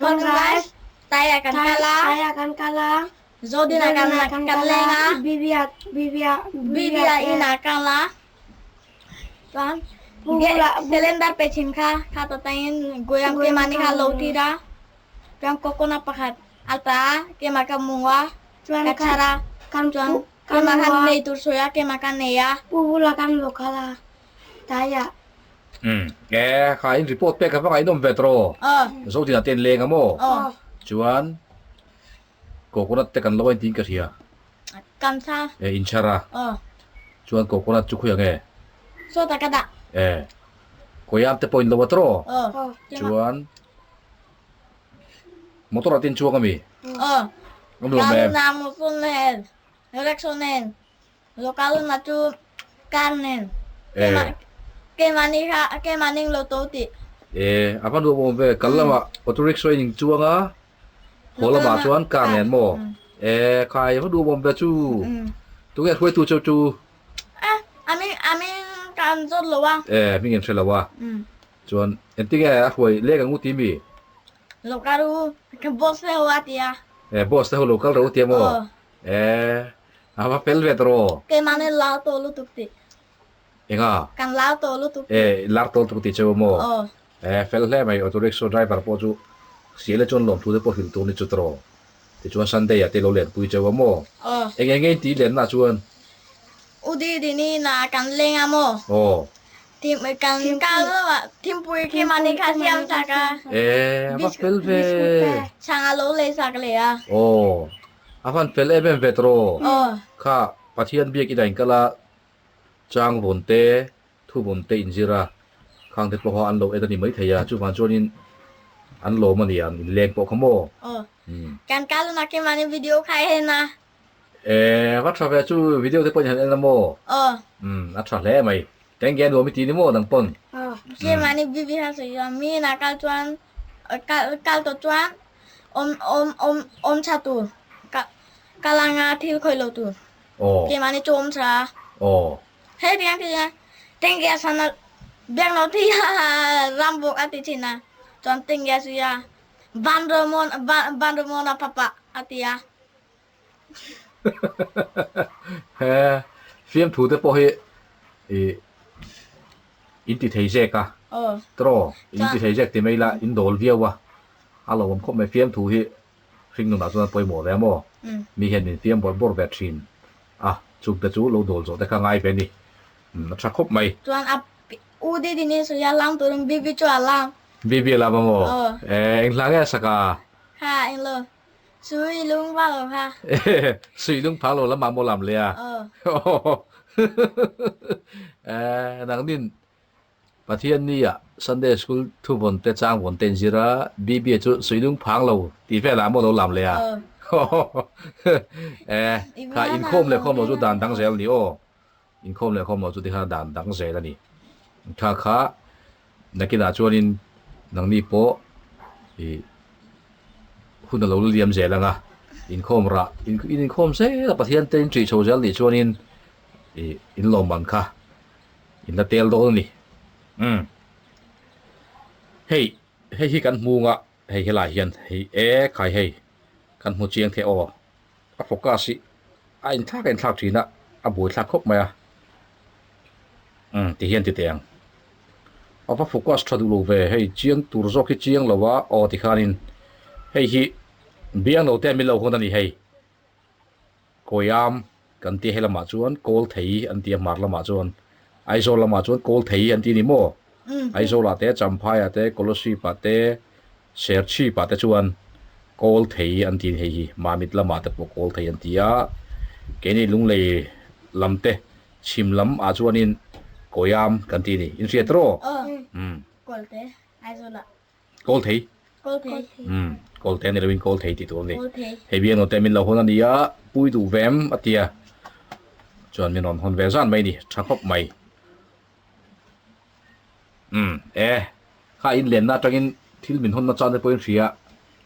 Pumpkin rice. Taiah kan kal a. Taiah kan kal a. Zodinah kan kan leng a. Bibia Bibia Bibia inah kal a. Chuan cylinder pe chhin kha kha ta tangin goyam keimahni kha lo tir a. Chuan coconut pakhat a ta a keimah ka mung a ka chhar a. Chuan keimah khan nei tur sawi a keimah ka nei a. Pu bula kan lo kal a taiah. Umm e kha in report pek a va ngaihnawm ve tawh Aw. Zodinah te in leng a maw? Aw. Chuan Coconut te kan lo a intiin ka hria. Kan chhar. E in chhar a. Aw. Chuan coconut chu khawi ang e? Sawta ka dah. E. Koyam te pawh in lo a tawh. Aw. Chuan motor ah te in chuang ami? Aw. Awm lo em? Kal na motor nen, rickshaw nen, local na chu car nen. E. Keimahni kha keimahni lo to tih. E, a va nuam awm ve. Kal lamah auto rickshaw in chuang a. Haw lamah chuan car nen maw? E khai a va duh awm ve chu. Tunge hruaitu cheu chu? A a hming a hming kan zawt lo a. E hming in hre lo a. Chuan engtinge a hruai lek ang u ti mi? Lo kal u ka boss te ho a ti a. E boss te ho lo kal ro u ti a maw? E a va fel ve tawh rawh. Keimahni lar tawh lutuk tih. Enga? Kan lar tawh lutuk tih. E lar tawh lutuk tih cheu a maw? Aw. E fel hle mai auto rickshaw driver pawh chu sial e chuan lawmthu te pawh hrilh tur ni chu tawh tichuan Sunday ah te lo lenpui cheu a maw? Aw. Eng eng nge in tih lenna chuan? U Didi ni na kan leng a maw? Aw. Thim kan kal lo a thimpui khi mahni kha siam sak a. E a va fel ve. Chhang a lo lei sak leh a. Aw a van fel em em ve tawh. Aw. Kha Pathian biak inah in kal a chang vawn te Thu vawn te inzir a, khang te pawha an lo en a ni maithei a, chuvang chuanin an lawm a ni ang inleng pawh kha maw? Aw, kan kal na khi mahni video kha a en a. E, va tha ve chu video te pawhin han en a maw? Aw. Umm, a tha hle mai. Tengge a nuam i ti ni maw nang pawn? Aw, khi mahni bibi kha sawi chuan mi inah kal chuan kal kal tawh chuan awm awm awm awm tha tur, kal anga thil khawih lo tur. Aw. Khi mahni chu awm tha a. Aw. Hei tiang ti hian Tengge sana biak lo thi a rambuk a ti thin a, chuan Tengge chu ya Vanramon Vanramona papa a ti a. He fiamthu te pawh hi i in ti thei zek a, tiraw in ti thei zek ti mai ila in dawl viau a, a lo awm khawp mai fiamthu hi hring nunah chuan a pawimawh ve a maw? Mi hian min fiam bawrh bawrh ve thin a, chungte chu lo dawl zawh te kha ngai ve a ni. A tha khawp mai. Chuan a U Didi ni sawi a lam turin Bibi chu a lam. Bibi a lam a maw? Aw. E, eng hla nge a sak a? Kha, eng lo. Sui lung phang lo kha. Sui lung phang lo lamah maw lam leh a? Aw. E, nangnin Pathian ni ah Sunday School thu vawn te chang vawn te in zir a, Bibia chu suilung phang lo tih vel ah maw lo lam leh a? E, kha inkhawm leh khawm lo chu dan dang zel a ni aw. Inkhawm leh khawm lo chu tikhan dan dang zel a ni. Kha kha nakinah chuanin nangni pawh i hun a lo la liam zel ang a, inkhawm rah in inkhawm zel a Pathian te in ṭih chho zel nih chuanin i inlawmman kha In la tel dawn a ni. Umm. Hei, hei hi kan hmung a, hei helai hian hei e khai hei kan hmu chiang thei aw. A focus hi a inthlak a inthlak thin a, a buaithlak khawp mai a. Umm ti hian ti teh ang. A va focus tha duh lo ve, hei chiang tur zawk hi chiang lo a, aw tikhanin hei hi biang lo te min lo hawn a ni hei. Kawiam kan ti he lamah chuan kawl thei an ti a hmar lamah chuan Aizawl lamah chuan kawl thei an ti ni maw Aizawl ah te Champhai ah te Kolosip ah te Serchhip ah te chuan kawl thei an ti hei hi Mamit lamah te pawh kawl thei an ti a keini Lunglei lam te chhim lam ah chuanin Kawiam kan ti a ni inhriat rawh umm. Kawl thei. Kawl thei. Umm kawl thei a ni loin kawl thei tih tur a ni. Hei bian awte min lo hawn a ni a, pui duh ve em a ti a. Chuan min rawn hawn ve zan mai a ni, tha khawp mai. Umm e, kha in lenna atangin thil min hawnna chan te pawhin hria,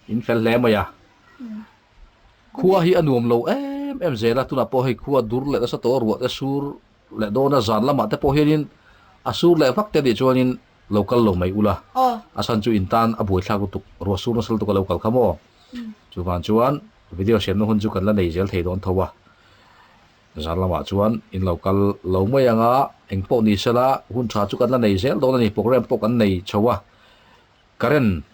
in fel hle mai a. Khua hi a nuam lo em em zel a, tunah pawh hei khua dur leh nasa tawh a, ruah te sur leh dawn a, zan lamah te pawh hianin a sur leh vak te nih chuanin. Lo kal lo mai ula. A chhan chu in tan a buaithlak lutuk ruah sur nasa lutuk a lo kal kha maw? Chuvang chuan video siamna hun chu kan la nei zel thei dawn tho a. Zan lamah chuan in lo kal lo mai ang a, eng pawh ni sela hun tha chu kan la nei zel dawn a ni, program pawh kan nei chho a. Current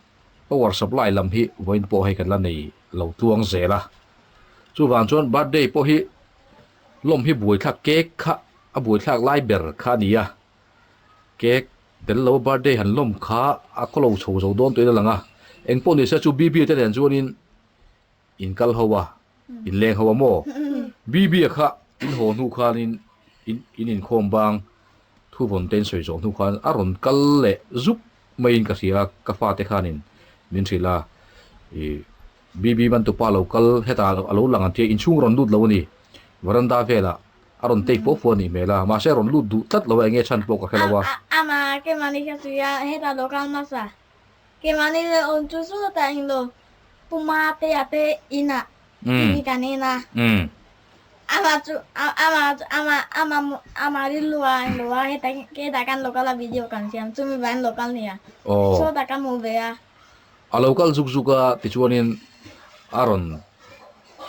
power supply lam hi vawiin pawh hei kan la nei lo tluang zel a. Chuvang chuan birthday pawh hi lawm hi buaithlak cake kha a buaithlak lai ber kha a ni a. Cake tel lo birthday han lawm kha a khaw lo chho zo dawn tawhin a lang a, engpawh ni se chu BB te nen chuanin in kal ho a, in leng ho a maw? BB a kha in haw hnu khanin in in inkhawm bang thu vawn te in sawi zawh hnu khan a rawn kal leh zuk maiin ka hria a, ka fate khanin min hrilh a, ih BB bantupa lo kal hetah a lo lang ang tia inchhung rawn lut lo a ni, veranda velah A rawn take fo fo a nih hmel a, mahse a rawn lut duh tlat lo a, enge chhan pawh ka hre lo a. Ama keimahni kha chu ya hetah lo kal hmasa. Keimahni le awm chu sawtah englo Puma te a te inah TV kan en a. Ama chu ama ama ama ama rilru a englo a heta hetah kan lo kal a video kan siam chumi vangin lo kal nia. Sawtah ka hmu ve a. A lo kal zuk zuk a tichuanin a rawn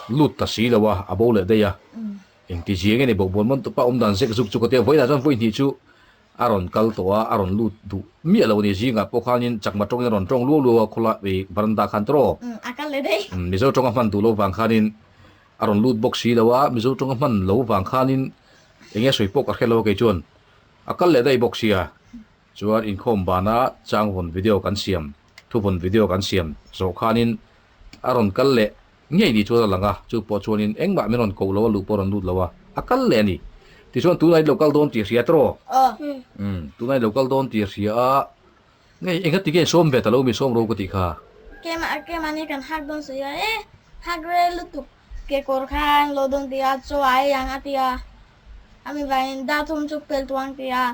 lut ta si lo a, a bo leh daih a. Engti zia nge ni bawkbawn man tupa awm dan zek zuk chu ka ti a, vawiinah chuan vawi hnih chu a rawn kal tawh a, a rawn lut duh miah lo a ni. Zingah pawh khanin chakma tawngin a rawn tawng luau luau a, khawlai ih veranda khan tawh. A kal leh daih. Mizo tawnga hman duh lo vang khanin a rawn lut bawk si lo a, Mizo tawnga hman lo vang khanin eng nge sawi pawh ka hre lo a kei chuan a kal leh daih bawk sia. Chuan inkhawm bana changvawn video kan siam, thuvawn video kan siam zawh khanin a rawn kal leh ngei ni chuan a lang a, chu pawh chuanin engmah min rawn koh lo a, luh pawh a rawn lut lo a, a kal leh a ni. Tichuan tunah i lo kal dawn tih hria tawh? Umm, tunah i lo kal dawn tih hria a, ngei engati nge sawm ve ta lo mi sawm ro ka tih kha? Keimah keimahni kan hak dawn sawi a, e hak rel lutuk kekawr khan lo dawn ti a, chaw a ei ang a ti a, a mi vangin dar thum chu pel tuang ti a,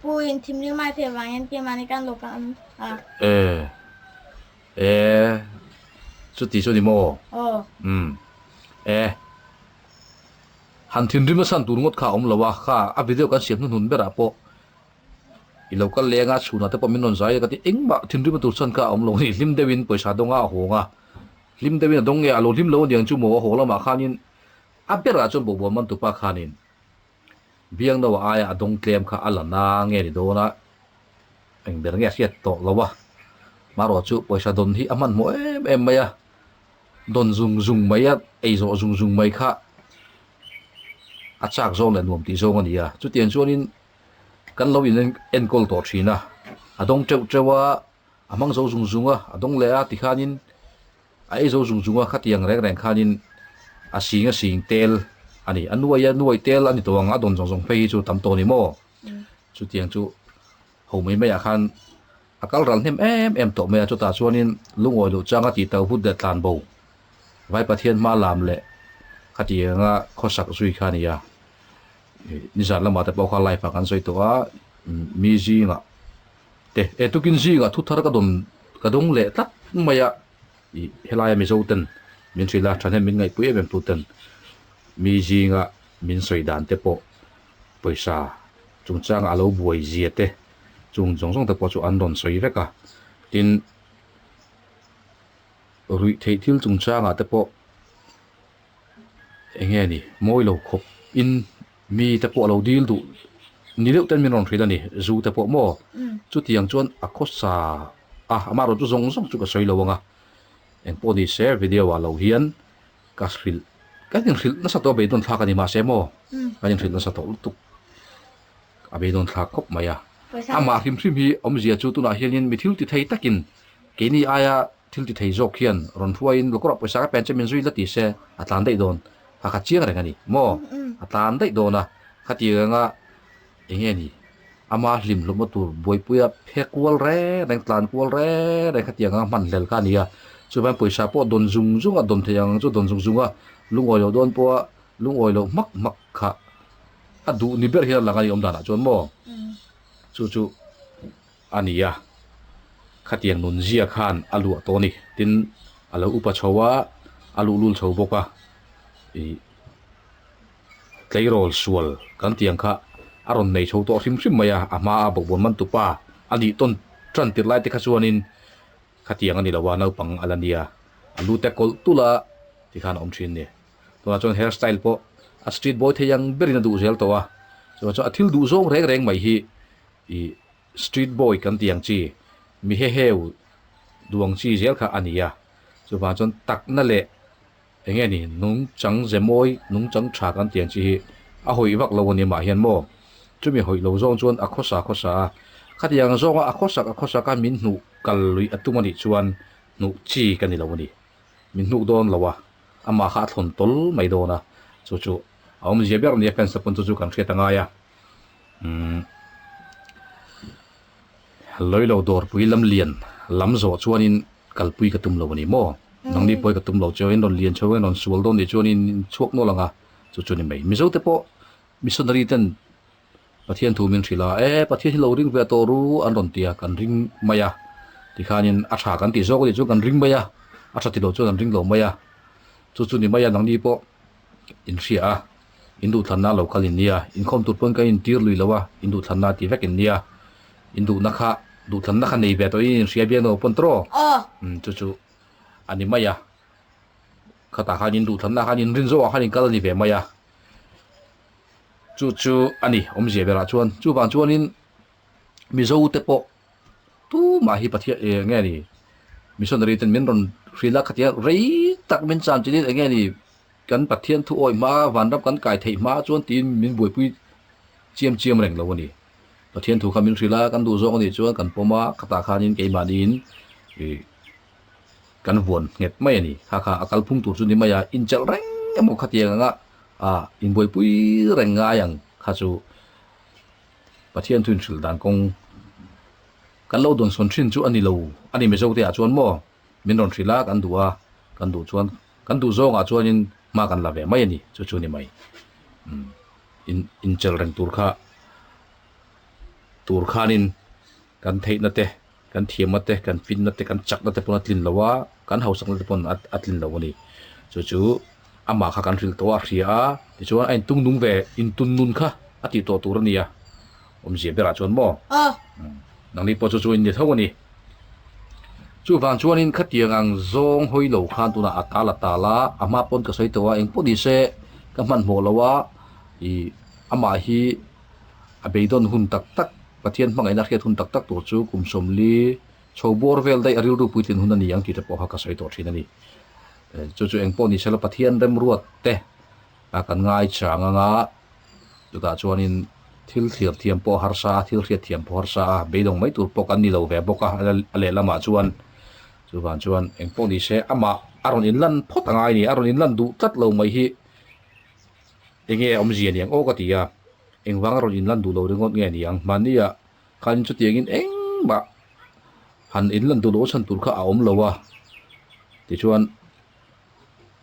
Pu in thimrim ai thei vangin keimahni kan lo kal a. E. E. Chuti chu ni maw? Aw. Umm. E. Han thinrim a san tur ngawt kha a awm lo a, kha a video kan siam hnuhnun berah pawh i lo kal leng a, chhunah te pawh min rawn zai a ka ti, engmah thinrim a tur chhan kha a awm lo a ni, hlim deuhin pawisa dawnga a hawng a, hlim deuhin a dawng nge a lo hlim lo aniang chu maw a haw lamah khanin a berah chuan bawhbawn man tupa khanin Biangno aia a dawng tlem kha a la na nge ni dawn a, eng ber nge a hriat tawh lo a. Marawh chu pawisa dawn hi a hmanhmawh em em mai a, dawn zung zung mai a, ei zawh zung zung mai kha a chak zawng leh nuam tih zawng a ni a. Chutiang chuanin kan lo in enkawl tawh thin a, a dawng teuh teuh a, a hmang zo zung zung a, a dawng leh a tikhanin A ei zo zung zung a, khatiang reng reng khanin a sing a sing tel a ni. A nuai a nuai tel a ni tawh ang, a dawn zawng zawng phei hi chu tam tawh a ni maw? Chutiang chu ho mai maiah khan a kal ral hnem em em tawh mai a, chutah chuanin lungawi loh changa tih tau vut leh tlan bo Vai Pathian hma lam leh khatianga khawsak zui kha a ni a. Nizan lamah te pawh kha live ah kan sawi tawh a, mi zingah Te e tukin zingah thu thar ka dawn ka dawng leh tlat mai a, ih helaia Mizo ten min hrilh a, thahnem min ngaihpui em em tu ten mi zinga min sawi dan te pawh pawisa chungchanga a lo buai zia te chung zawng zawng te pawh chu an rawn sawi vek a, tin ruih theih thil chungchangah te pawh eng nge ni mawi lo khawp in. Mi te pawh a lo dil duh ni deuh ten min rawn hrilh a ni, zu te pawh maw? Chutiang chuan a khawsa a, amah erawh chu zawng zawng chu ka sawi lo ang a, engpawh ni se video ah lo hian ka hrilh, kan inhrilh nasa tawh a beidawn thlak a ni mahse maw? Kan inhrilh nasa tawh lutuk a beidawn thlak khawp mai a, amah hrim hrim hi awmzia chu tunah hianin mi thil ti thei takin keini aia Thil ti thei zawk hian rawn hruaiin lukawrah pawisa ka pen che min zui la ti se a tlan daih dawn kha kha chiang reng a ni maw? A tlan daih dawn a, khati renga eng nge ni ama hlim hlawmna tur buaipuia phe kual reng reng tlan kual reng reng khatiang anga hman hlel kha a ni a, chuvangin pawisa pawh dawn zung zung a dawn thei ang chu dawn zung zung a lungawi loh dawn pawha lungawi loh hmak hmak kha a duh ni ber hian a lang a ni awm danah chuan maw? Chu chu. A ni a, khatiang nunzia khan a luah tawh a ni. Tin, a lo upa chho a, a luhlul chho bawk a, ih tleirawl sual kan tih ang kha a rawn nei chho tawh hrim hrim mai a, a hmaa bawkbawn man tupa. A nih tawn tan tirh lai te kha chuanin khatiang a ni lo a, naupang a la nia, a lu te kawlh tulh a tikhan a awm thin ni. Tunah chuan hair style pawh a street boy thei ang berin a duh zel tawh a, chuvang chuan a thil duh zawng reng reng mai hi ih street boy kan tih ang chi mi heheu duh ang chi zel kha a ni a, chuvang chuan takna leh eng nge ni nungchang ze mawi nungchang tha kan tih ang chi hi a hawi vak lo a ni mah hian maw chumi hawi lo zawng chuan a khawsa khawsa a, khatiang zawnga a khawsak a khawsak a min hnuh kal luih a tum a nih chuan hnuh chi ka ni lo a ni. Min hnuk dawn lo a, amah kha a thlawn tawl mai dawn a, chu chu a awmzia ber nia fans te pawn chu chu kan hriat a ngai a. Umm Lawilo dawrpui lam lian lam zawh chuanin kalpui ka tum lo a ni maw? Nangni pawh hi ka tum lo chuan in rawn lian chho in rawn sual dawn nih chuan in chhuak nawlh ang a, chu chu ni mai. Mizo te pawh missionary ten Pathian thu min hrilh a, E, Pathian hi lo ring ve tawh ru an rawn ti a, kan ring mai a. Tikhanin a tha kan tih zawk a nih chuan kan ring mai a, a tha ti lo chuan kan ring lo mai a. Chu chu ni mai a, nangni pawh in hria a, in duhthlanna lo kal in nia, inkhawm tur pawn kan intir lui lo a, in duhthlanna ti vek in nia, in duhna kha, duhthlanna kha nei ve tawh in inhria biak lo pawn tawh. Umm chu chu a ni mai a, khatah khan in duhthlanna khan in rin zawhah khan in kal a ni ve mai a. Chu chu a ni awmzia berah chuan chuvang chuanin Mizo te pawh tumah hi Pathian eh eng nge ni missionary ten min rawn hrilh a khatia rei tak min chan chin in eng nge ni kan Pathian thu awih hma vanram kan kai theih hma chuan tiin min buaipui chiam chiam reng lo a ni. Pathian thu kha min hrilh a kan duh zawk a nih chuan kan pawm a khatah khanin keimahniin ih kan vuan nghet mai a ni. Kha kha a kalphung tur chu ni mai a, inchelh reng emaw khatiang anga ah inbuaipui reng ngai ang kha chu Pathian thu inhrilh dan kawng kan lo dawnsawn thin chu a ni lo a ni Mizo te ah chuan maw min rawn hrilh a kan duh a, kan duh chuan kan duh zawngah chuanin hma kan la ve mai a ni chu chu ni mai. Umm in inchelh reng tur kha tur khanin kan theihna te Kan thiamna te, kan finna te, kan chakna te pawn a tlin lo a, kan hausakna te pawn a tlin lo a ni. Chu chu amah kha kan hrilh tawh a, a hria a, tichuan a intung nung ve, intun nun kha a tih tawh tur a ni a, awmzia berah chuan maw? Nangni pawh chu chu in ni tho a ni. Chuvang chuanin khatiang ang zawng hawi lo khan tunah a tal a tal a, a hma pawn ka sawi tawh a, engpawh ni se ka hmanhmawh lo a, ih amah hi a beidawn hun tak tak, Pathian hmangaihna hriat hun tak tak tur chu kum 40 chho bawr vel daih a rilru puitlin hun a ni ang tih te pawh kha ka sawi tawh thin a ni. Chu chu engpawh ni sela Pathian remruat te a kan ngai chang anga chutah chuanin thil thlir thiam pawh a harsa a, thil hriat thiam pawh a harsa a, beidawng mai tur pawh kan ni lo ve bawk a a lehlamah chuan chuvang chuan engpawh ni se amah a rawn inlan phawt a ngai a ni, a rawn inlan duh tlat lo mai hi enge awmzia ni ang aw ka ti a. Engvang a rawn inlan duh lo ringawt nge ni ang? Mahnia khan chutiangin engmah han inlan duh loh chhan tur kha a awm lo a. Tichuan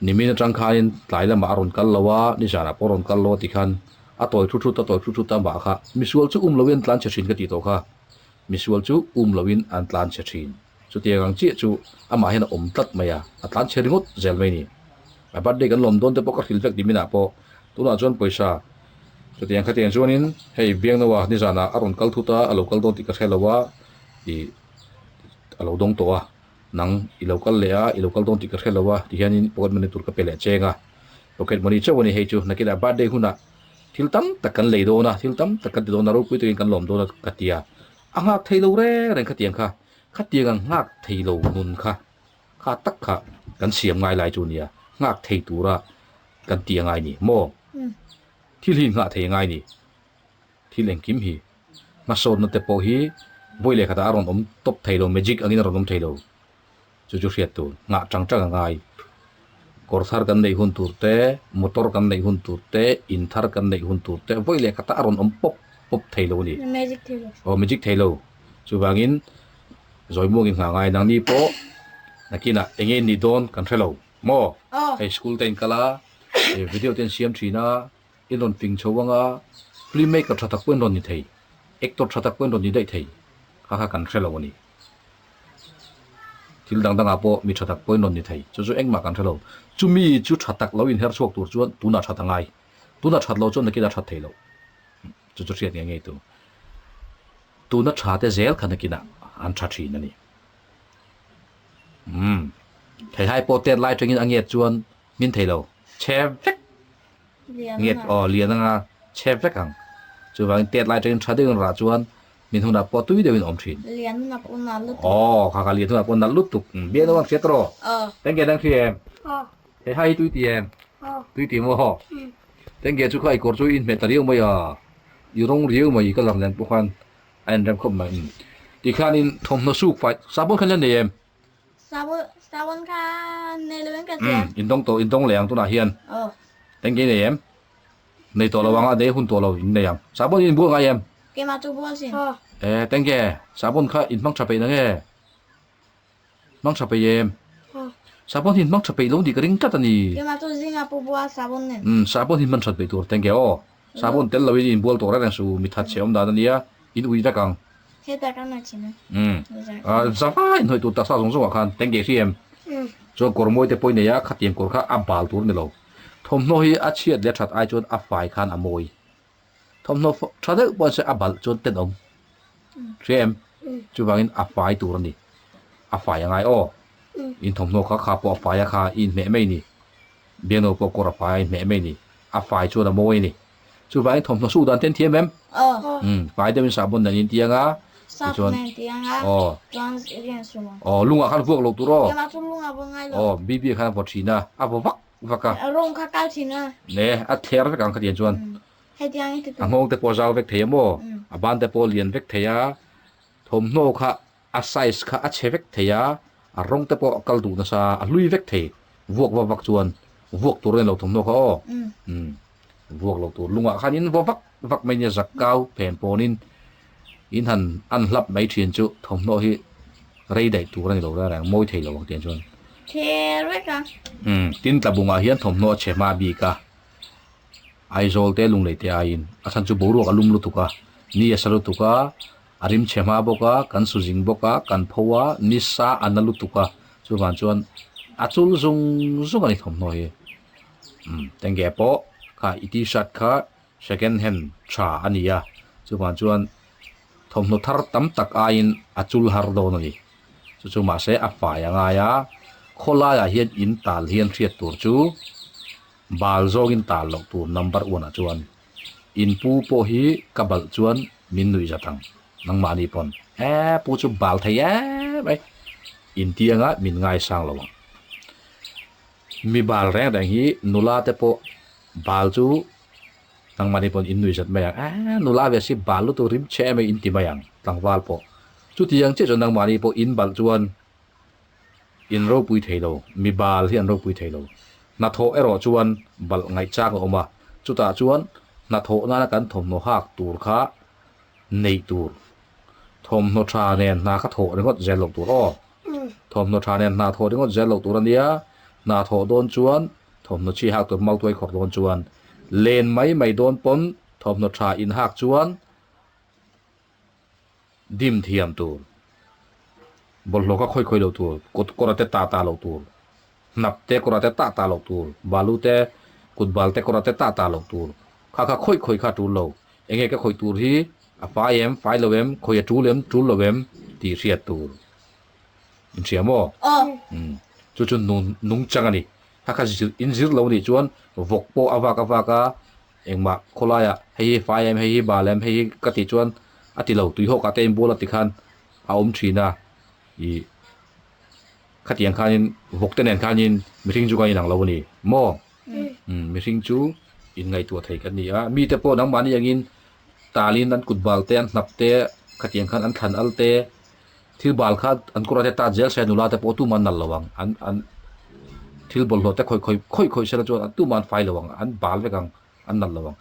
nimin atang khanin tlai lamah a rawn kal lo a, nizanah pawh a rawn kal lo a tikhan a tawi thut thut a tawi thut thut a mah kha misual chu um loin an tlan chhe thin ka tih tawh kha. Misual chu um loin an tlan chhe thin. Chutiang ang chiah chu amah hian a awm tlat mai a, a tlan chhe ringawt zel mai a ni. A birthday kan lawm dawn te pawh ka hrilh vek niminah pawh tunah chuan pawisa Chutiang khatiang chuanin hei Biangnoa nizanah a rawn kal thut a, a lo kal dawn tih ka hre lo a, ih a lo dawng tawh a, nang i lo kal leh a, i lo kal dawn tih ka hre lo a ti hianin pocket money tur ka pe leh cheng a, pocket money chauh a ni hei chu nakinah birthday hunah thil tam tak kan lei dawn a, thil tam tak kan ti dawn a, ropui takin kan lawm dawn a ka ti a, a nghak thei lo reng reng khatiang kha, khatiang ang nghak thei lo nun kha kha tak kha kan siam ngai lai chu a nia, nghak thei tura kan ti a ngai ni maw? Thil hi nghah thei a ngai ni. Thil engkim hi hmasawnna te pawh hi vawi leh khatah a rawn awm tawp thei lo, magic angin a rawn awm thei lo. Chu chu hriat tur nghah tang tang a ngai. Kawr thar kan neih hun tur te, motor kan neih hun tur te, in thar kan neih hun tur te vawi leh khatah a rawn awm pawp pawp thei lo a ni. Magic thei lo. Aw magic thei lo. Chuvangin zawimuangin nghah ngai nangni pawh nakinah eng nge in nih dawn kan hre lo maw? Hei school te in kal a. He video te an siam thin a, in rawn fing chho ang a, film maker tha tak pawh in rawn ni thei, actor tha tak pawh in rawn ni daih thei, kha kha kan hre lo a ni. Thil dang dangah pawh mi tha tak pawh in rawn ni thei, chu chu engmah kan hre lo. Chumi chu tha tak lo inher chhuak tur chuan tunah that a ngai, tunah that lo chuan nakinah that thei lo. Chu chu hriat ngei ngei tur. Tuna tha te zel kha nakinah an tha thin a ni. Umm. Theihai pawh tet lai tangin a nget chuan min thei lo. Chhe vek. Nget aw lian anga chhe vek ang. Chuvangin tet lai tangin tha deuhin rah chuan min hunah pawh tui deuhin awm thin. Lian hunah pawh nalh lutuk. Aw kha kha lian hunah pawh nalh lutuk. Biak naupang hriat rawh. Aw. Tengge dang hria em? Aw. Theihai hi tui ti em? Aw. Tui ti maw? Tengge chu kha i kawr chu i inhmeh ta riau mai a. I rawng riau mai ka lam nen pawh khan a inrem khawp mai. Tikhanin thawmhnaw suk fai sabun kha nia nei em? Sabun sabun kha nei lo in ka hria. Umm indawng tawh indawng leh ang tunah hian. Aw. Engke nei em? Nei tawh lo ang a nei hun tawh lo in nei ang. Sabun in bual ngai em? Keimah chu bual sin. Aw. Eh tengke sabun kha in hmang tha peih na nge? Hmang tha peih em? Sabun hi hmang tha peih lo nih ka ring tlat a ni. Keimah chu zinga pu bua sabun nen. Umm sabun hi hman that peih tur tengke aw. Sabun tel loin in bual tawh reng reng suh mi that chhe awm dan a nia in ui vek ang. Hetah kan la chin a. Umm zava in hnawih tur taksa zawng zawngah khan tengke hri em? Chuan kawr mawi te pawh i nei a khatiang kawr kha a bal tur a ni lo. Thawmhnaw hi a chhiat leh a that ai chuan a fai khan a mawi. Thawmhnaw tha deuh pawh se a balh chuan tenawm hria em? Chuvangin a fai tur a ni. A fai a ngai aw. In thawmhnaw kha kha pawh a fai a kha i inhmeh mai ni. Biangno pawh kawr a fai a inhmeh mai ni. A fai chuan a mawi a ni. Chuvangin thawmhnaw suh dan te an thiam em? Umm fai deuhin sahbawn nen in tiang a. Sap nen tiang a. Aw. Chuan rian sum ang. Aw lungah khan vuak loh tur aw. Keimah chu lungah vaw ngai lo. Aw BB khan a vaw thin a, a vaw vak. vak a. Rawng kha kal thin a. Ne, a thler vek ang khatiang chuan. Hetiang i ti A nghawng te pawh zau vek thei a maw? A ban te pawh lian vek thei a. Thawmhnaw kha a size kha a chhe vek thei a, a rawng te pawh a kal duh nasa, a hlui vek thei. Vuak vak vak chuan vuak tur a ni lo thawmhnaw kha aw. Umm. Vuak lo tur lungah khan in vaw vak vak mai nia zak kau phen pawnin in han an hlap mai thin chu thawmhnaw hi rei daih tur a ni lo reng reng mawi thei lo ang tiang chuan. Thler vek a. Umm tin tlabungah hian thawmhnaw a chhe hma bik a, Aizawl te Lunglei te aiin a chhan chu boruak a lum lutuk a, ni a sa lutuk a, a rim chhe hma bawk a, kan su zing bawk a, kan pho a, ni sa a na lutuk a, chuvang chuan a chul zung zung a ni thawmhnaw hi. Umm tengge pawh kha i t-shirt kha second hand tha a ni a, chuvang chuan thawmhnaw thar tam tak aiin a chul har dawn a ni. Chu chu mahse a fai a ngai a, khawlaiah hian in tal hian hriat tur chu bal zawngin tal loh tur number one ah chuan in pu pawh hi ka balh chuan min nuih zat ang nangmahni pawn e pu chu bal thei em mai in tianga min ngaisang lo ang. Mi bal reng reng hi nula te pawh bal chu nangmahni pawn in nuih zat mai ang, aaa nula ve si bal lutuk rim chhe em in ti mai ang tlangval pawh. Chutiang chiah chuan nangmahni pawh in balh chuan in ropui thei lo, mi bal hi an ropui thei lo. Hnathawh erawh chuan balh ngaih chang a awm a, chutah chuan hnathawh nana kan thawmhnaw hak tur kha neih tur, thawmhnaw tha nen hna kha thawh ringawt zel loh tur aw. Thawmhnaw tha nen hna thawh ringawt zel loh tur a nia, hna thawh dawn chuan thawmhnaw chhi hak tur mautuai khawrh dawn chuan len mai mai dawn pawn thawmhnaw tha in hak chuan dim thiam tur, bawlhhlawh kha khawi khawi loh tur, kut kawr te ta ta loh tur, hnap te kawr te ta ta loh tur, balu te kut bal te kawr te ta ta loh tur, kha kha khawi khawi kha tul lo, enge ka khawih tur hi a fai em fai lo em, khawi a tul em tul lo em tih hriat tur. Inhria maw? Aw. Umm. Chu chu nun nung chang a ni. Kha kha zir in zir lo nih chuan vawk pawh a vak a vak a, engmah khawlaiah hei hi fai em, hei hi bal em, hei hi ka tih chuan a ti lo, tuihawkah te inbual a ti khan a awm thin a. Ih khatiang khanin vawk te nen khanin mihring chu kan inang lo a ni maw? Umm mihring chu inngaihtuah thei kan ni a, mite pawh nangmahni angin talin an kut bal te, an hnap te, khatiang khan an thlan al te, Thil bal kha an kawr ate tat zel se nula te pawh tumah an nal lo ang, an an thil bawlhhlawh te khawih khawih khawih khawih sela chuan an tumah an fai lo ang, an bal vek ang, an nal lo ang.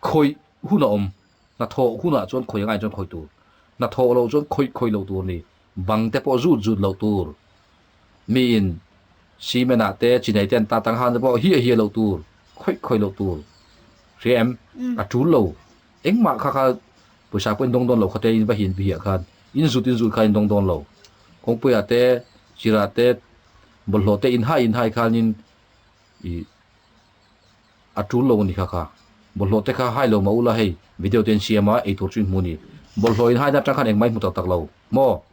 Khawih hun a awm, hnathawh hunah chuan khawih angai chuan khawih tur, hnathawh loh chuan khawih khawih loh tur a ni, bang te pawh zut zut loh tur, miin cement ah te chinei te an tat ang han te pawh hiah hiah loh tur, khawih khawih loh tur, hria em? A tul lo. Engmah kha kha pawisa pawh in dawng dawn lo kha te in va hin viah khan in zut in zut kha in dawng dawn lo. Kawngpuiah te, chirah te, bawlhhlawh te in hai in hai khanin ih a tul lo a ni kha kha. Bawlhhlawh te kha hai lo mah ula hei video te in siam a eitur chu in hmu a ni. Bawlhhlawh in haina atang khan engmah i hmu tak tak lo maw?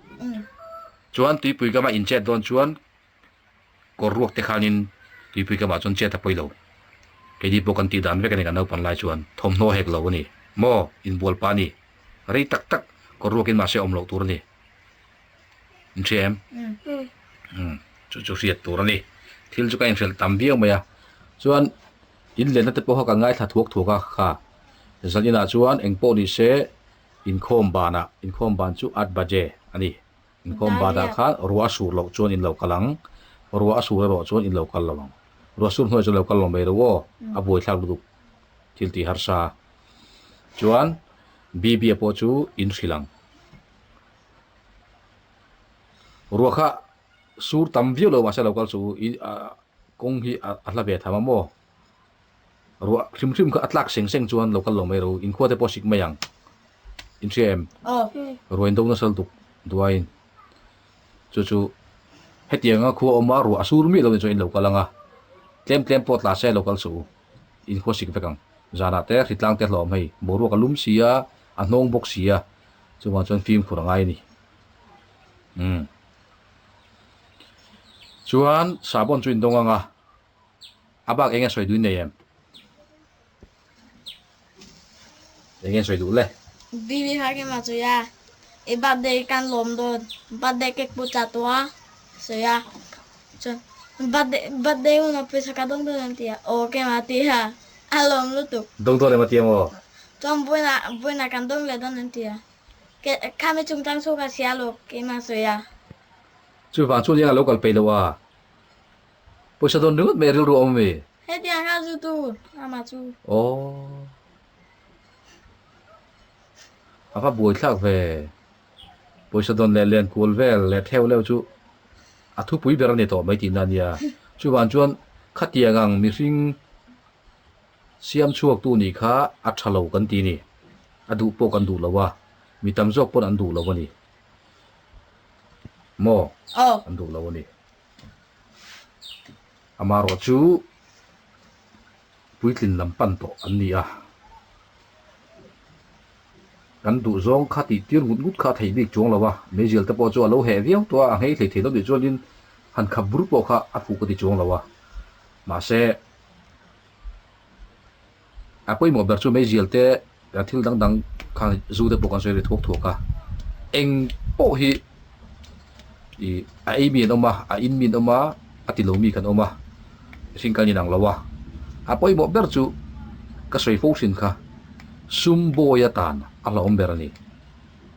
Chuan tuipui kama in chet dawn chuan kawr ruak te khanin tuipui kamah chuan chet a pawi lo. Keini pawh kan tih dan vek a ni kan naupan lai chuan thawmhnaw hek lo a ni maw? Inbual pah a ni. Rei tak tak kawr ruakin mahse awm loh tur a ni. In hria em? Umm chu chu hriat tur a ni. Thil chu ka inhrelh tam viau mai a. Chuan in lenna te pawh kha kan ngaithla thuak thuak a kha. Zan inah chuan eng pawh ni se inkhawm banah inkhawm ban chu at baje a ni. Inkhawm banah khan ruah a sur loh chuan in lo kal ang. Ruah a sur erawh chuan in lo kal lo ang. Ruah sur hnuaiah chuan lo kal lo mai ro aw. A buaithlak lutuk thil tih harsa. Chuan Bibia pawh chu in hrilh ang. Ruah kha sur tam viau lo mahse lo kal chu i ah kawng hi a hla ve tham a maw ruah hrim hrim kha a tlak seng seng chuan lo kal lo mai ro inkhua te pawh sik mai ang in hria em ruah in do nasa lutuk duaiin chu chu hetianga khua awma ruah a sur miah lo ni chuan in lo kal ang a tlem tlem pawh tla se lo kal suh u inkhua sik vek ang zanah te hritlang te hlawm hei boruak a lum si a a hnawng bawk si a. Chuvang chuan fimkhur a ngai a ni. Umm. Chuan sahbawn chu indawng ang a, a bak eng nge sawi duh in nei em? Eng nge sawi duh le? Bibi kha ke ma sawi a, i birthday kan lawm dawn, birthday cake pawh cha tawh a sawi a, chuan birthday birthday hunah pawisa ka dawng dawn em ti a, aw ke ma ti a, a lawm lutuk. Dawng dawn em a ti ang aw? Chuan vawiinah vawiinah kan dawng leh dawn an ti a. Ke khami chungchang chu ka hria lo keimah sawi a. Chuvang chuan eng a lo kal peih loh a. Pawisa dawn ringawt mai rilru a awm ami? Hetiang kha zu tur amah chu. Aww. A va buaithlak ve. Pawisa dawn leh len kual vel leh theu leuh chu a thupui ber a ni tawh mai tihna a nia. Chuvang chuan khatiang ang mihring Siam chhuaktu nih kha a tha lo kan ti ni. A duh pawh kan duh lo a, mi tam zawk pawn an duh lo a ni. Maw? An duh lo a ni. Amaherawh chu puitlin lam pan tawh an ni a. Kan duh zawng kha tih tir ngut ngut kha a theih bik chuang lo a, meizial te pawh chu a lo heh viau tawh a, a nghei hlei thei lo tih chuanin han khap bur pawh kha a fuh ka ti chuang lo a. Mahse. A pawimawh ber chu meizial te thil dang dang kha zu te pawh kan sawi ri thuak thuak a, eng pawh hi ih a ei mi an awm a, a in mi an awm a, a ti lo mi kan awm a, mihring kan inang lo a, a pawimawh ber chu ka sawi fo thin kha sum bawi atan a hlauhawm ber a ni,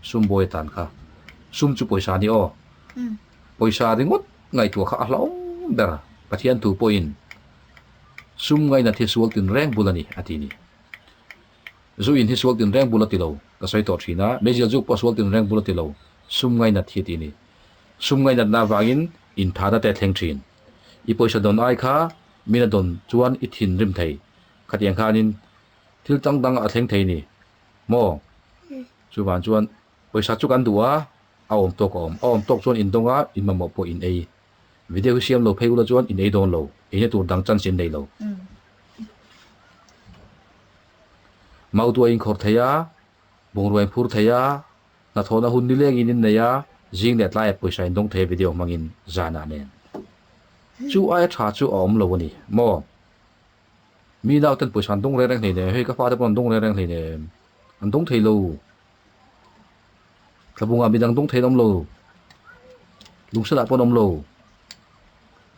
sum bawi atan kha sum chu pawisa a ni aw, pawisa ringawt ngaihtuah kha a hlauhawm ber Pathian thu pawhin. Sum ngainat hi sual tinreng bul a ni, a ti ni. Zu in hi sual tinreng bul a ti lo, ka sawi tawh thin a, meizial zuk pawh sual tinreng bul a ti lo, sum ngainat hi a ti ni. Sum ngainatna avangin inthahna te a thleng thin. I pawisa dawn ai kha min a dawn chuan i thinrim thei. Khatiang khanin thil dang dang a thleng thei ni maw? Chuvang chuan pawisa chu kan duh a, a awm tawk a awm. A awm tawk chuan indawng a, in mamawh pawh in ei. Video hi siam lo phei ula chuan in ei dawn lo, eina tur dang chance in nei lo. Mautuai in khawrh thei a, bungrua in phur thei a, hnathawhna hun nileng in in nei a, zing leh tlaiah pawisa in dawng thei a video hmangin zanah nen. Chu aia tha chu a awm lo a ni maw? Mi nauten pawisa an dawng reng reng hleinem, hei ka fate pawh an dawng reng reng hleinem, an dawng thei lo. Thlabungah midang dawng thei an awm lo, lungsalah pawh an awm lo,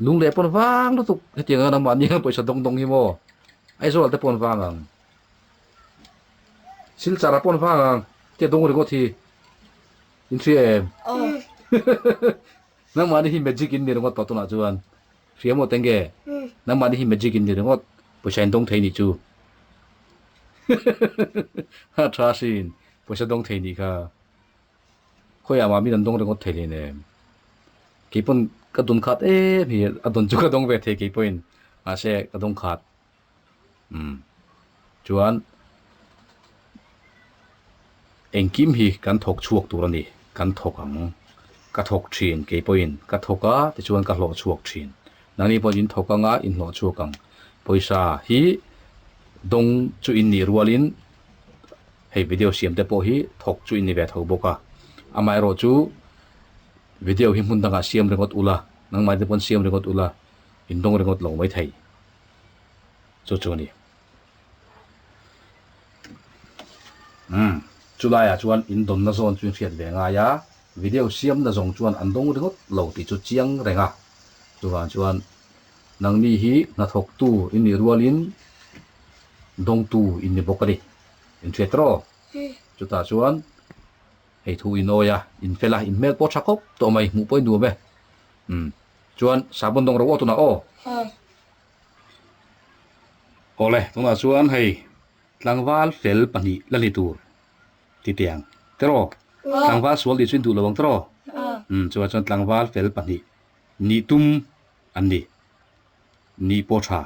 lung leh pawn vang lutuk hetiang anga nangmah nia pawisa dawng dawng hi maw Aizawl te pawh an vang ang, Silchar ah pawh an vang ang tia dawng ringawt hi in hria em? Nangmahni hi magic in ni ringawt tawh tunah chuan hria maw tenge nangmahni hi magic in ni ringawt pawisa in dawng thei nih chu ha tha sin. Pawisa dawng thei nih kha khawiah mah min an dawng ringawt thei hlei nem. Keipawn ka dawn khat em hi a dawn chu ka dawng ve thei keipawhin mahse ka dawng khat umm chuan engkim hi kan thawk chhuak tur a ni kan thawk ang ka thawk thin keipawhin ka thawk a tichuan ka hlawh chhuak thin nangni pawh in thawk anga in hlawh chhuak ang pawisa hi dawng chu in nih rualin. Hei video siam te pawh hi thawk chu in ni ve tho bawk a. Amaherawhchu video hi hmun dangah siam ringawt ula, nangmah te pawn siam ringawt ula, in dawng ringawt lo mai thei. Chu chu a ni. Umm chulaiah chuan in dawnna zawn chu in hriat ve ngai a, video siamna zawng chuan an dawng ringawt lo tih chu chiang reng a. Chuvang chuan nangni hi hnathawktu in nih rualin dawngtu in ni bawk a ni. In hriat rawh. Chutah chuan hei thu in awi a, in fel a, in hmel pawh tha khawp tawh mai, hmuh pawh i nuam e. Umm chuan sabun dawng rawh aw tunah aw. Awle, tunah chuan hei tlangval fel pahnih la ni tur ti teh ang tiraw? Tlangval sual tih chu in duh lo ang tiraw? Umm chuvang chuan tlangval fel pahnih nih tum an ni, nih pawh tha.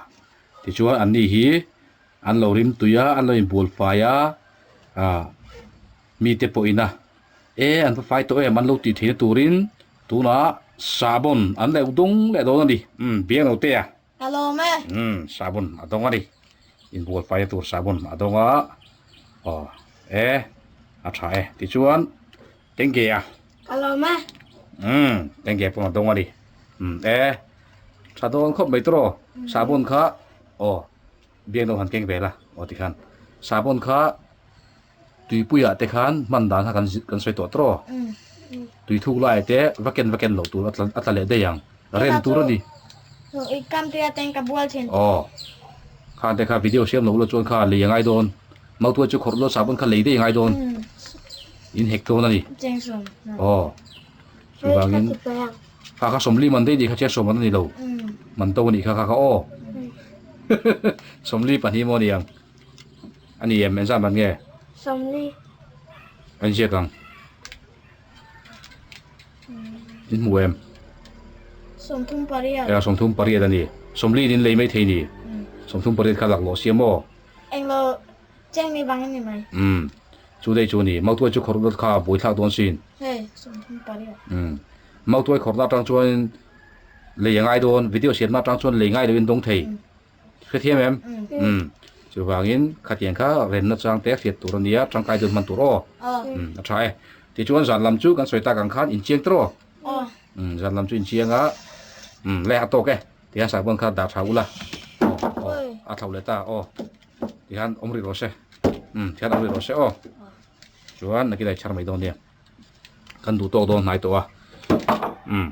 Tichuan an ni hi an lo rim tui a, an lo inbual fai a, ah mite pawhin a e an va fai tawh em an lo tih theihna turin tunah sabon an leuh dung leh dawn a ni. Umm biang lo te a. Ka lawm e. Umm sabon a dawng a ni. Inbual faina tur sabon a dawng a. Aw e a tha e. Tichuan tengge a. Ka lawm e. Umm tengge pawh a dawng a ni. Umm e tha dawn khawp mai tawh sabon kha aw biang deuh han keng ve la aw tikhan sabon kha tuipuiah te khan hman dan kha kan kan sawi tawh tawh tui thuk laiah te va ken va ken loh tur a tla a tla leh daih ang rem tur a ni. Aw khan te kha video siam lo ula chuan kha lei a ngai dawn mautuai chu khawrh lo sabun kha lei daih a ngai dawn in hek dawn a ni aw chuvangin kha kha sawmli man daih nih kha chian sawm an a ni lo man to a nih kha kha kha aw sawmli pahnih maw a ni ang. A ni em engzat man nge? Sawmli. An ziak ang. In hmu em? 38. Ea 38 a ni. Sawmli in lei mai thei ni. 38 kha laklawh siam aw. Englo cheng ni vang a ni mai. Umm. Chu dei chu a ni. Mautuai chu khawrh lut kha buaithlak dawn sin. Hei 38. Umm. Mautuai khawrhna atang chuan lei a ngai dawn. Video siamna atang chuan lei ngai loin dawng thei. Hrethiam em? Umm. Chuvangin khatiang kha remna chang te hriat tur a nia, tangkai deuh hman tur aw. Umm a tha e. Tichuan zan lam chu kan sawi tak ang khan inchiang tawh aw. Umm zan lam chu inchiang a, umm le a tawk e. Tihian sahbawn kha dah tha ula. Aw aw a thlo leh ta aw. Tihian awm rih rawh se. Umm tihian awm rih rawh se aw. Chuan nakin a i chhar mai dawn nia. Kan duh tawk dawn hnai tawh a. Umm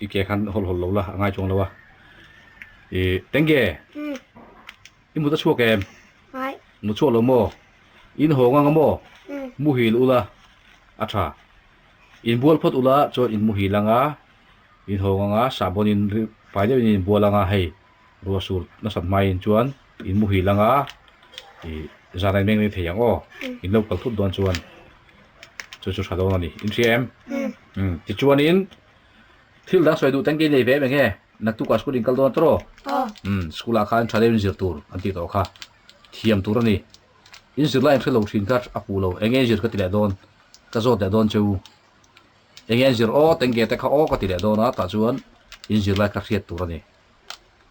i ke khan hawl hawl lo la a ngai chuang lo a. I tenge i mut a chhuak em? Mut chhuak lo maw? In haw ngang a maw? Muhil ula a tha. In bual phawt ula chuan in muhil ang a, in haw ngang a sahbawn in fai deuhin in inbual ang a hei ruah sur nasat hmain chuan in muhil ang a i zan a in meng reng thei ang aw. In lo kal thut dawn chuan chu chu tha dawn a ni. In hria em? Tichuanin Thil dang sawi duh tengke nei ve em enge? Naktukah school in kal dawn tawh? Umm, school ah khan tha deuh in zir tur an tih tawh kha. Thiam tur a ni. In zir lai in hre lo thin kha a fuh lo. Enge in zir ka ti leh dawn? Ka zawt leh dawn che u. Enge in zir aw tengke te kha aw ka ti leh dawn a, tah chuan in zir lai kha hriat tur a ni.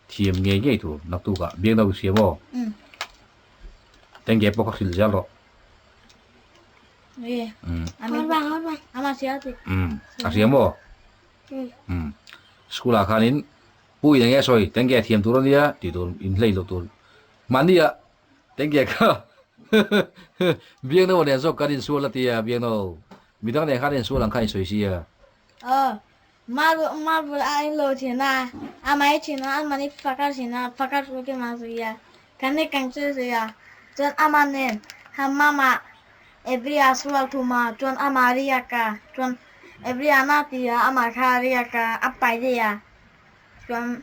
Thiam ngei ngei tur naktukah biak no i hria maw? Tengke pawh kha hrilh zel rawh. A hria maw? School ah khanin pu in enge sawi tengge a thiam tur ania tih tur in hlei loh tur mahni ah tengge kha biakno nen zawk kan insual a tia biakno midang nen khan insual ang kha in sawi sia. Marble a in lo thin a a mai thin a an mahni fakar thin a fakar chu ke mah zui a kan ni kang chu zui a chuan ama nen ha mama every a sual thum a chuan ama riak a chuan every a na ti a ama kha riak a a pai daih a chuan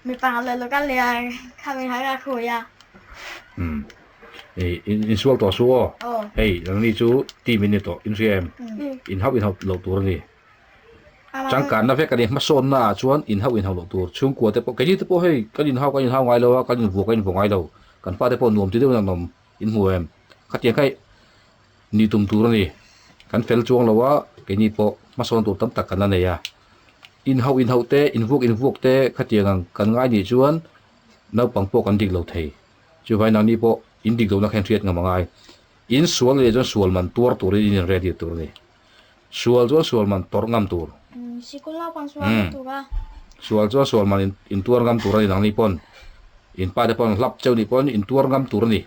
mipa leh lo kal leh a khami kha ka khawi a. Umm in sual tawh su aw hei nangni chu team in ni tawh in hria em in hauh in hauh loh tur a ni. Changkanna vek a ni. Hmasawnna ah chuan inhauh inhauh loh tur chhungkua te pawh keini te pawh hei kan inhau kan inhau ngai lo a, kan invuah kan invuah ngai lo. Kan fate pawh nuam ti deuhin an awm inhmu em? Khatiang kha nih tum tur a ni. Kan fel chuang lo a, keini pawh hmasawn tur tam tak kan la nei a. Inhauh inhauh te, invuak invuak te khatiang ang kan ngai nih chuan naupang pawh kan dik lo thei. Chuvangin nangni pawh in dik lohna kha in hriat ngam a ngai. In sual leh chuan sual man tuar turin in in ready tur a ni. Sual chuan sual man tawrh ngam tur. Sikul naupang sual ngam tur a. Sual chuan sual man in tuar ngam tur a ni nangni pawn. In pa te pawn hlap cheu nih pawn in tuar ngam tur a ni.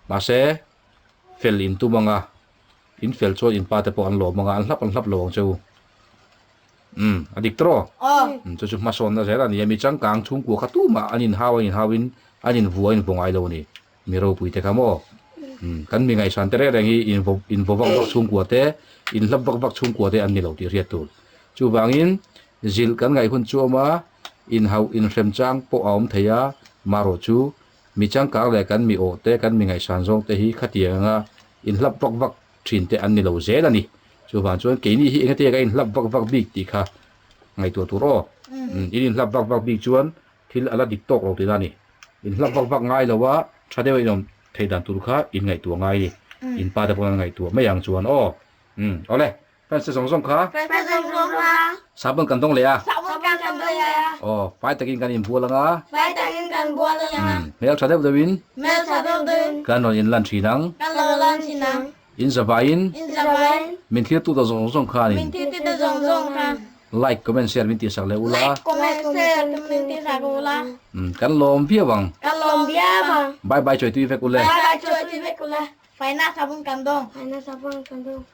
Mahse fel in tum anga in fel chuan in pa te pawh an lawm anga an hlap an hlap lo ang cheu. Umm a dik tawh. Umm chu chu hmasawnna zel a ni a mi changkang chhungkua kha tumah an inhau an inhauin an invua an invaw ngai lo a ni. Mi ropui te kha maw? Umm kan mi ngaihsan te reng reng hi invaw invaw vak vak chhungkua te, inhlap vak vak chhungkua te an ni lo tih hriat tur. Chuvangin zilh kan ngaih hun chu a awm a, inhauh inhrem chang pawh a awm thei a, marawh chu mi changkang leh kan mi awh te, kan mi ngaihsan zawng te hi khatiang anga inhlap vak vak thin te an ni lo zel a ni. Chuvang chuan keini hi engati ka inhlap vak vak bik tih kha ngaihtuah tur aw. Umm in inhlap vak vak bik chuan thil a la dik tawk lo tihna a ni. Inhlap vak vak ngai lo a, tha deuh a inawm theih dan tur kha in ngaihtuah ngai a ni. In pa te pawh an ngaihtuah mai ang chuan aw. Umm awle, fans te zawng zawng kha. Fans te zawng zawng kha. Sahbawn kan dawng leh a. Sahbawn kan dawng leh a. Aw, fai takin kan inbual ang a. Fai takin kan bual ang a. Umm, hmel tha deuh deuhin. Hmel tha deuh deuhin. Kan rawn inlan thin ang. Kan rawn inlan thin ang. In zavaiin. In zavaiin. Min thirtu ta zawng zawng khanin. Min thirtu ta zawng zawng kha. Like, comment, share min tihsak leh ula. Like, comment, share min tihsak ula. Umm kan lawm viau ang. Kan lawm viau ang. Bye bye chawitui vek ule. Bye bye chawitui vek ule. Faina sabun kan dawng. Faina sabun kan dawng.